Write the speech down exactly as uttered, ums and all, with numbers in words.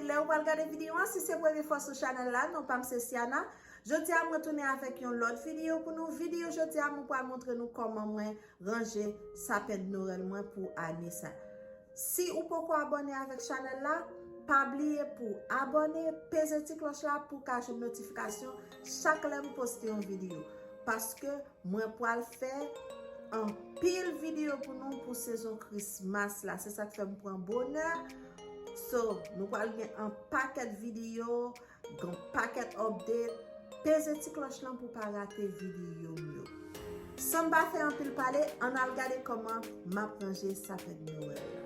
Lè ou pral gade videyo an, si se premye fwa sou chanèl la, non pa m se Siana. Jodi a mwen tounen avèk yon lòt videyo pou nou. Videyo jodi a mwen pral montre nou kòman mwen ranje sapen de Nwèl mwen pou ane sa. Si ou poko abòne avèk chanèl la, pa bliye pou abòne, peze ti klòch la pou ka jwenn notifikasyon chak lè m poste yon videyo. Paske mwen pral fè anpil videyo pou nou pou sezon Christmas la. Se sa k fè m pran bonè. So, nou pral gen an pakèt videyo, gen pakèt update. Peze ti klòch lan pou pa rate videyo m yo. San m pa fè anpil pale, ann al gade kòman m ap ranje sapen de Nwèl la.